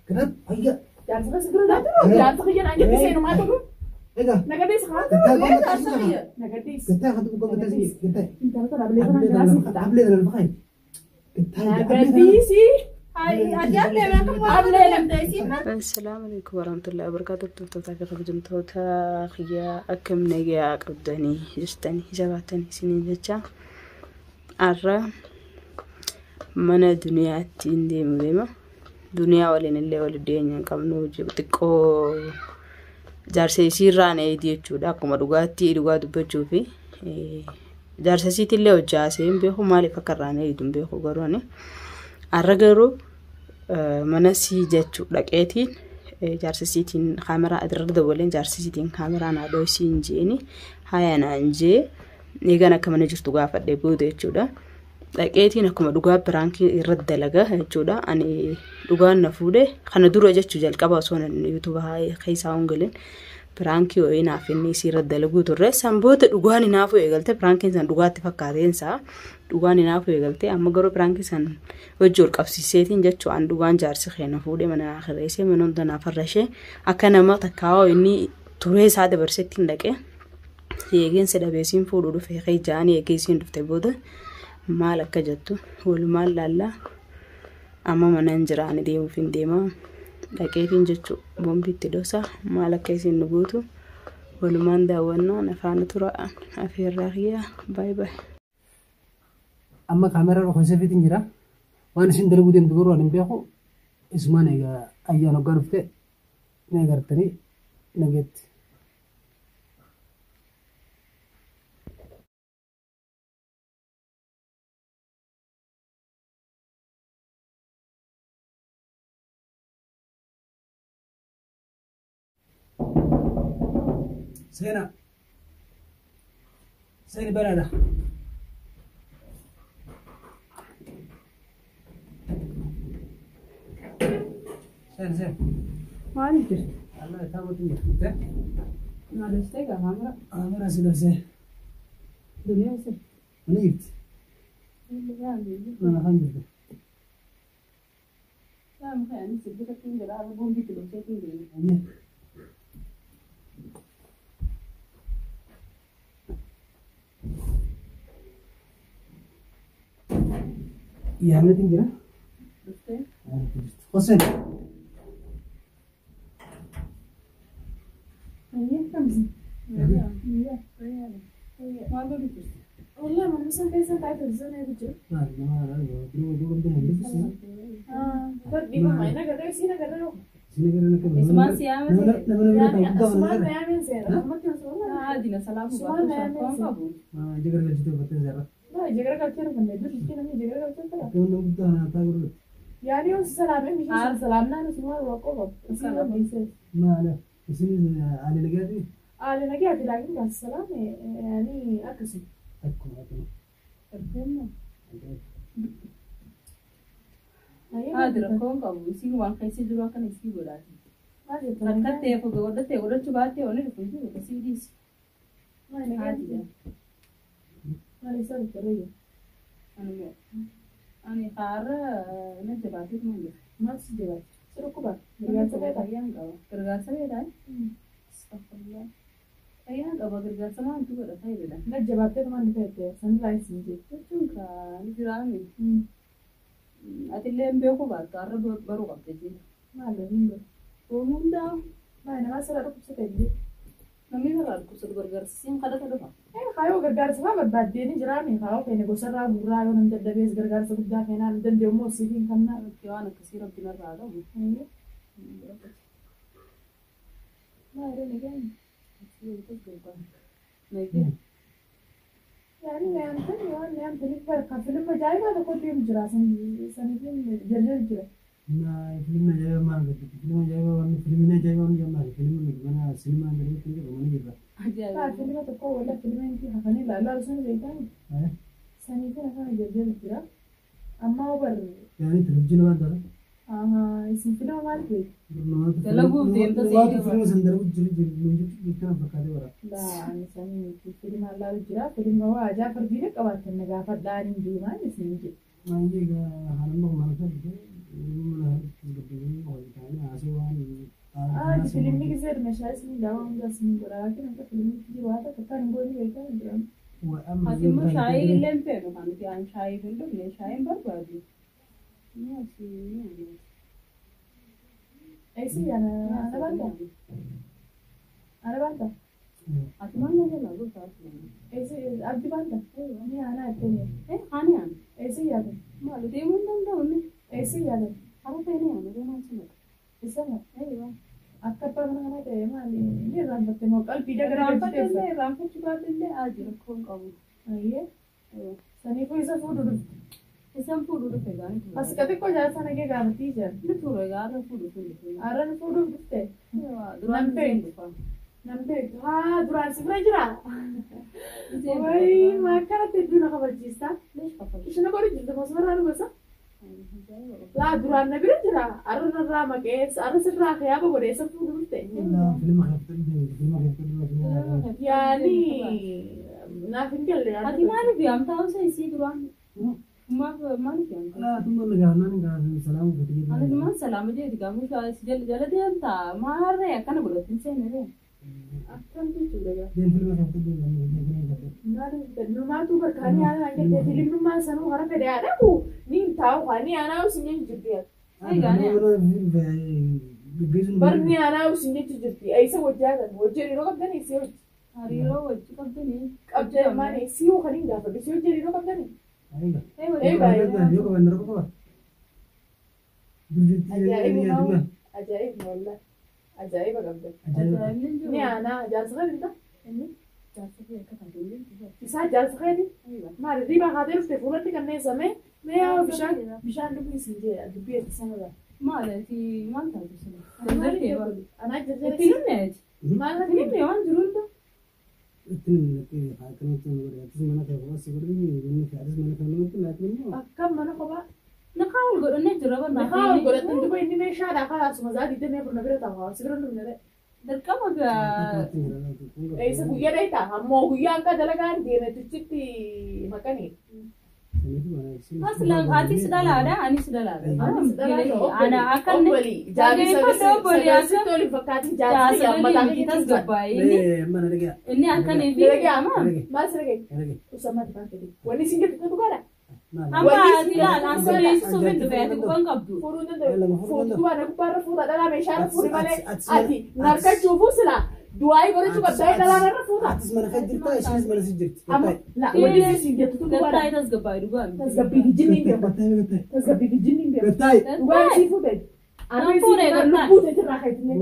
Kanaaf fayyaa. Jaarsa keessa bira laatu. Jaarsa kiyya naan jette seenumaa ta'u. Egaa. Nagaddees haa. Gattaa kan Jaarsa kiyya. Nagaddees. Gattaa kan tuqu gattaa si gattaa. Intala tana ablee kanaan jiraasii fida. Ablee dhala lafa kaayi. Gattaa. Nagaddiisi. Ati ablee akka Ablee lamta isiin Assalaamu alaikum warahmatullahi wabarakatuh. Hordoftoota fi kabajamtoota kiyyaa akkam nagayaa qabdanii jirtanii jabaatanii isiniin jecha har'a mana duniyaatti hin deemu deema. Duniyaa waliin illee wal dhiyeenya hin qabnu xiqqoo jaarsa isiirraan eegi jechuudha. Akkuma dhugaatti dhugaa dubbachuu fi jaarsa isiitillee hojjaasee hin beeku maaliif akka irraan eegdu hin beeku garuu ani har'a garuu mana sii jechuu dhaqeetiin jaarsa isiitiin kaameraa irra dabaleen jaarsa isiitiin kaameraa naa dho'isii hin jeeni haya naan jee eegan akka mana jirtu gaafadhe booda jechuudha. Dhaqeetiin akkuma dhugaa piraankii irra dalaga jechuudha. Ani dhugaan na fuudhe kana dura jechuu jalqaba osoo yuutuuba keessaa hin galin piraankii wayii naaf inni isii irra dalaguu turre. San booda dhugaan hinaafuu eegalte piraankiin san dhugaatti fakkaateen dhugaan hinaafuu eegalte amma garuu piraankii san hojii ol qabsiiseetiin jechuu an dhugaan jaarsi keenya fuudhe mana naa kireessee mana hunda naa farrashee akka nama takkaawaa inni turee isaa dabarsetti hin dhaqee. Eegeensa dhabeesiin fuudhuu dhufe kee ja'anii eegeesiin dhufte booda maal akka jettu walumaan laallaa amma mana hin jira ani deemuuf hin deema dhaqeetiin jechuu boombiitti dhosa maal akka isiin nu gootu walumaan daawwannaa afaana tura afeerraa kiyyaa baay baay. Amma kaameraa dhokansee fiitiin jira. Waan isin dalaguu deemtu garuu ani hin beeku. Isumaan egaa ayyaan hoggaa dhufte ni agartanii nageetti. Seenaa. Seeni banaadha. Seeni seeni. Maal jirtu? Allah taa'uutu hin jirtu. Maalestee gaafa Kaameraa si dhoksee. duniyaa sirri. Mana jirti. Mana kan jirti. Ayyee. Yaameetiin jira. Hoseen. Wallah mana san keessa taa'ee televizyiinii eegu jira. Maal nama nama nama Dhiifama nagarree sii nagarree yoo. Isumaan si yaame Nama nama Yaani guddaa asumaan kana na yaameen seera. Ammatti osoo Adina salaamu Isumaan na yaameen seera. qabu. jigara galchitee uffattee seera. Maa jegara galchee dhufanne dur ishee namni jegara galchee tura. Nama guddaa kana taa godhu. Yaani yoo salaamee mishiin salaamnaan isumaan waa qofa. Isiin dhiisee. Maal isin ani nagaati Aali nagee ati laakiin gaas salaame yaani akkasuma. akkuma akkuma. Haati rakkoon qabu isiin waan keessa jiru akkana isii godhaati. Maal jettu? Rakkattee godhattee godhachuu baattee wanni dhufu hin jiru kasii dhiisi. Maal nagee? Maal isa dhufte? Ani haara na jabaatee maal jedhu. Maal si jabaate? Si dhukkuba? Gargaarsa feetaa? Fayyaan qaba. Gargaarsa feetaa? Astaghfirullah. Fayyaan qaba gargaarsa maaltu godha fayyada. Na jabaattee maal feete? Sanirraa isin jette. Jechuun kaa ni jiraame. Atillee hin beeku baattu har'a baruu qabda jechuudha. Maal hin godhu? Oomuu hundaa Maal namaa sirra dhukkubsate jette? namni irraa dhukkubsatu gargaarsa kadhata dhufa. Kaayoo gargaarsa fa'aa barbaaddee ni jiraame kaayoo feene gosarraa gurraa yoo namni dadhabees gargaarsa guddaa feenaa hin danda'u immoo siif kannaa. Waan akkasii rabbiin irraa qabu. Maal jedhani Nagee. Yaani yaamtani waan yaamtaniif barka filma ajaa'ibaa tokko deemu jira saniifin jarjar jira. Filmni ajaa'ibaa maal gadi? Filmni ajaa'ibaa waan filmni ajaa'ibaa waan jammaati. Filmni mana sinimaa gadi kan jedhu mana jirra. Kaa filma tokko wala filma inti hafanii ilaalaa sun beekani saniifin afaan jarjar jira. Amma obar Yaani televizyiina waan taate. isin filma maal beeku? Dalaguuf deemta Waantu filma san dalagu jiru jiru jiru jiru fakkaatee bara. Laa ani sanii miti filma ilaalu jira filma waa ajaa'ib fardiin qabaatan na gaafadhaan hin deemaan isin jedhu. Maayii egaa haala mana kan dhufee Filimni gisee meeshaa isin daawwa hundaa isin godha. Laakiin akka filimni jiru haa ta'u kan gooni beekaa hin jiran. Ati immoo shaayii illee hin feenu kan nuti aan shaayii hin dhugne shaayii hin barbaadu. Ni asii ni ani. Eessi ana ana baanta? Ana baanta? Ati maal na jalaa gosa asii. Eessi abdi baanta? Ni ana attee. Eh ani ani. Eessi yaada? Maal deemuu hin danda'u inni. Eessi yaada? Hara feene ani deemaa achi naqa. Isa moo? Eeyyuu. Akka abbaa mana kanaa ta'e maali? Ni irraanfatte moo qalbii dagara Irraanfadhe irraanfachuu baadhillee haa rakkoo hin qabu. Ayyee. Saniifuu isa fuudhu dhufte. Isaan fuudhuu dhufe gaanii ture. As xixiqqoo jaarsa nagee gaafatii jira. Ni ture gaarra fuudhu sun dhufe. Har'a ni fuudhuuf dhufte. Duraan isheen dhufa. Nan beektu. Haa duraan si bira jira. Wayi maakkanatti hedduu na kabachiista. Isheen godhu jirtu masumarraa nu gosa. Laa duraan na bira jira. Har'a narraa maqee har'a sirraa kayaaba godhee isa fuudhu dhufte. Yaani naaf hin galle. Ati maaliif yaamtaa osoo isii duraan? Maaf maaliif yaamtaa? Ani maal salaama jeeti gaamuu jala deemtaa maarree akkana godhatu hin seeneree. Akkam jechuudha gaa. Numaatu bakka ni aanaa jettee filimnummaan sanuu hara fedhe haa dhaqu ni hin taa'u haa ni aanaa usin jechu jirti. Barni aanaa usin jechu jirti. Eessa wajjaa hojii hariiroo qabdanii si hojii. Hariiroo wajji qabdanii. Qabdee maali si hoo kan hin gaafadhu si hojii hariiroo qabdanii. Ajaa'iba ajaa'iba wallah ajaa'iba qabdan. Ni aanaa jaarsa keeti inni isaa jaarsa keeti maali riibaa kaatee dhufte fuulatti kanneen samee mee yaa bishaan bishaan dhuguu isin jee dubbii itti sanarra. Maali ati maal taatu sila? Anaa jajjara Itti himneeti. Maal Itti himne waan jiru hunda. Akkam mana kophaa. Naqaa wal godhannee jira barnaa. Naqaa wal godhatan duba inni meeshaadhaa kaasuma zaadii digdamii afur na bira taa'u si bira dhufne ta'e. Dirqama gaa. Eessa guyyaa dheetaa ammoo guyyaa akka dalagaan deemetichitti maqanii. Aslan atis dhalaadha anis dhalaadha. Anis dhalaadha. Ana akka inni Obbolii jaarii sagalsitti waliin fakkaatiin jaarsi yaammataa inni tasgabbaa'e inni inni akkanii fi ama Maal si dhagaye? Usammaati maal fedhi? Wanni isin jettu kun dhugaadha? amma ati ilaal an sirreessisuuf hin dhufe ati quban qabdu. Fuudhuu hin danda'u. Fuudhuu waan gubbaarra fuudha dhalaa meeshaarra fuudhi malee ati narkachuufuu sila du'aayii godhachuu qabdaa dhalaa narra fuudha. Amma la wanni isin jettu kun dhugaadha. Gattaa'e tasgabbaa'e dhugaa miti. Tasgabbii fi jinni hin beeku. Tasgabbii fi jinni hin beeku. Dhugaan isii fuudhe. Anuu isii lubbuu teetirraa kaayitine.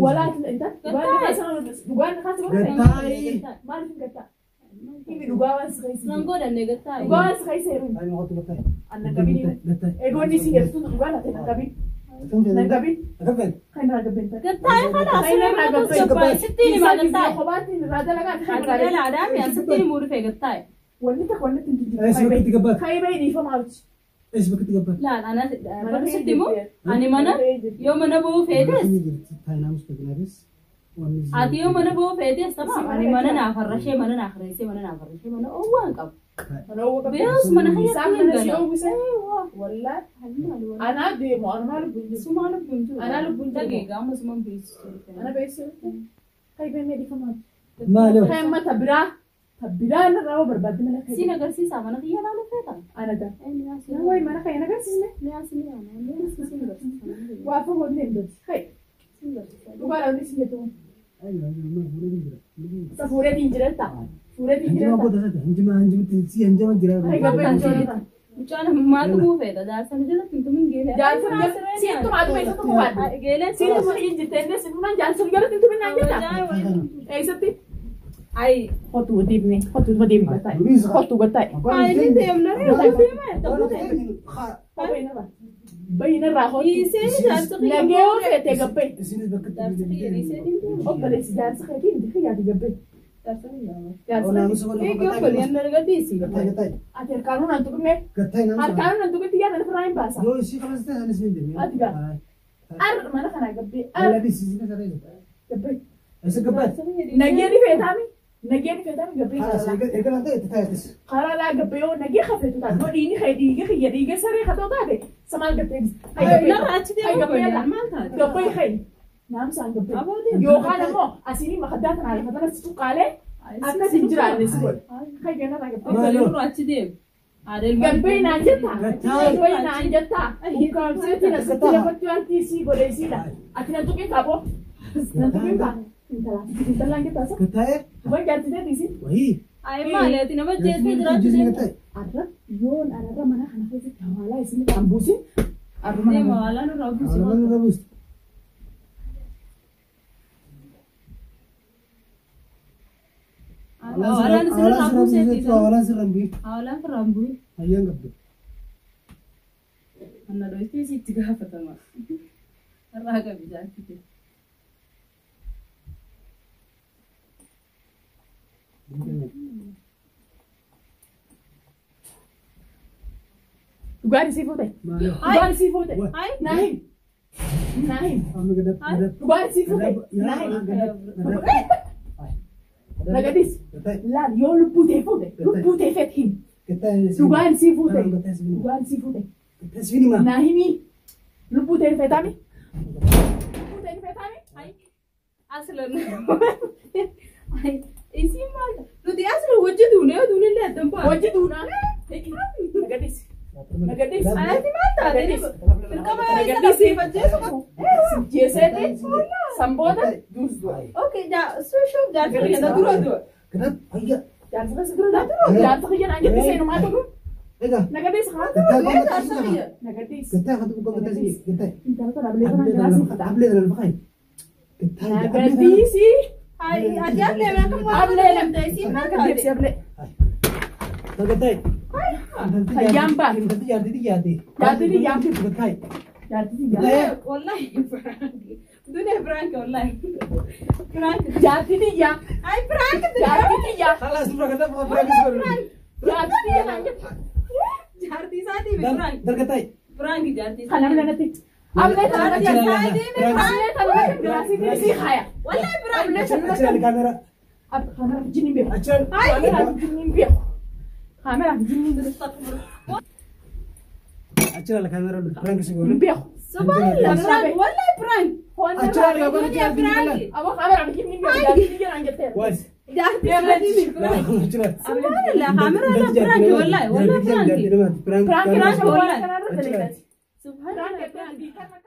Walaa inta dhugaan kaasa godhate. Maaliif hin gattaa? Himi dhugaa waan si keessa. Nan godhanne gattaa'e. Dhugaa waan si keessa heeruun. Annan qabin. Eegoonni isin jettu dhugaa laate nan qabin. Nan qabin. Kan irraa gabbeen ta'a. Gattaa'e kana asirraa tasgabbaa'e sittiin himaa gattaa'e. Kophaatti irraa dalagaa kan Ati irraa dhalaadhaa mi an sittiin himuu dhufe gattaa'e. Wanni takka wanni ittiin jijjiirama. Kaayibee dhiifamaa hojii. Laal ana bara sitti himu ani mana yoo mana bu'uu feetes ati yoo mana bu'uu feetes tamam ani mana naaf harrashee mana naaf reessee mana naaf harrashee mana oowwaa hin qabu. Mana oowwa qabdi. Bees mana Isaan hayyatti hin mana si gala. oowwise. Wallaahi. Anaa deemu anaa lubbuun jiru. Sumaa lubbuun jiru. Anaa lubbuun jiru. Dhagee gaama sumaan beeksisu. Ana beeksisu. Kaayibee mee dhiifamaa hojii. Kaayimma tabiraa tabiraa irraa hoo barbaadde mana Siin kaayibee. agarsiisaa mana kiyya laaluu feeta. Ana gaa. Wayi mana kaayee na agarsiisne. Waa fagoo illee hin doti. Kaay. Dhugaadha wanni isin jettu kun. Isa fuudheetiin jiretta. Fuudheetiin jiretta. Kaay gabbee jiretta. Mucaan maatu muu feeta jaarsa jalatti hin tumin geelee. Jaarsa siittu maatu eessatti mubaadde. Geelee Siittu mana hin jirte inni siittu jaarsa jalatti hin tumin naan jetta. Eessatti? Ayi. Hotu deemne hotu deemne gattaa'e. Hotu gattaa'e. Ayi ni deemna ree. Bayyinarraa hotu. Dhiisee jaarsa kiyya. Nagee yoo feete gabbee. Jaarsa kiyya dhiisee deemte. Obboleessi jaarsa keetiin xiyyaati gabbee. Jaarsa kiyya. Jaarsa keetiin. Eegi obboleeyyan darga dhiisi. Ati harkaanuu naan tuqne. Harkaanuu naan tuqne xiyyaa naan ofirraa hin baasa. Ar mana kana gabbee. Ar gabbee. Nagee ni feetaami. Nageen feetan gabbee. Haala eega laata itti taa'etis. Karaa laa gabbee yoo nagee hafeetu taate yoo dhiini kee dhiige kiyya dhiige saree katoo taate samaal gabbee. Narra achi deemu maal taate? Gabbee kee naamsaan gabbee. Yookaan ammoo asiin makaddaa tanaa lafa tanas tuqaalee akkas hin jiraanne si godhe. Kee ganarraa gabbee. Nurra achi deemu. Gabbee naan jettaa? Gabbee naan jettaa? Ukkaamseetiin asitti lafatti wanti isii godhe isiidha. Ati nan tuqin kaaboo? Nan tuqin kaa? Intalaan jettaa sa? Gattaa'ee. Waan jaartitee dhiisi? Wayii. Ayi maali ati nama jeestee jiraachuu deemta? Arra yoon anarra mana kana keessatti hawaalaa isin irraan buusin arruma Deema hawaalaa nurraa buusi. Hawaalaa nurraa buusi. Hawaalaan sirraa buuseeti. Hawaalaan sirraa bu'e. Hawaalaan sirraa bu'e. Hayyaan qabdu. Anna dhoytee sitti gaafatama. Irraa qabi jaartite. Dhugaan isii fuute. Dhugaan isii fuute. Naa himi. Naa himi. Dhugaan isii fuute. Naa himi. Nagadis. Laal yoo lubbuu ta'e fuute. Lubbuu ta'e feet himi. Dhugaan isii fuute. Dhugaan isii fuute. Naa himi. Lubbuu ta'e feetami. Lubbuu ta'e feetami. Aslan. Isiin maal? Nuti aslan hojii duunee duunillee addan ba'a. Hojii duunaa. Nagadis. Nagadis. Ati maal taate? Dirqama isa dhabsiifacheesu qabu. Jeeseeti. Samboota. Duus du'a. Okay, suushuuf jaarsa kiyya na dura du'a. Jaarsa keessa dura du'a. Jaarsa kiyya naan jette seenu maal ta'u? Nagadis haa. Jaarsa kiyya. Nagadis. Intala tana ablee tanaan jiraasii fata. Nagadisi. Ati ablee akkam waan Ablee lamta isiin maal taate? Nagadisi ablee. Fayyaan baate. Jaartii yaamti. Jaartii yaamti. Wallahi prank. Dunia prank wallahi. Prank. Jaartii yaamti. Ay prank. Jaartii yaamti. Jaartii naan jette. Jaartii isaatii prank. Prank jaartii Kana isaatii. namatti. Ablee tana Jaartii isaatii prank. Ablee tana jiraasii sii haya. Wallahi prank. Ablee tana Kameraa fi jinni beeku. Kameraa fi jinni beeku. Kameraa fi jinni beeku. Subhanallah prank. Wallahi prank. Dunia prank. Aboo kameraa fi jinni beeku. Jaartii naan jetteera. Jaartii isaatii prank. Subhanallah kameraa la prank wallahi wallahi prank. Prank Prank wallahi. Kanarra dalagaa. Subhanallah prank. Prank.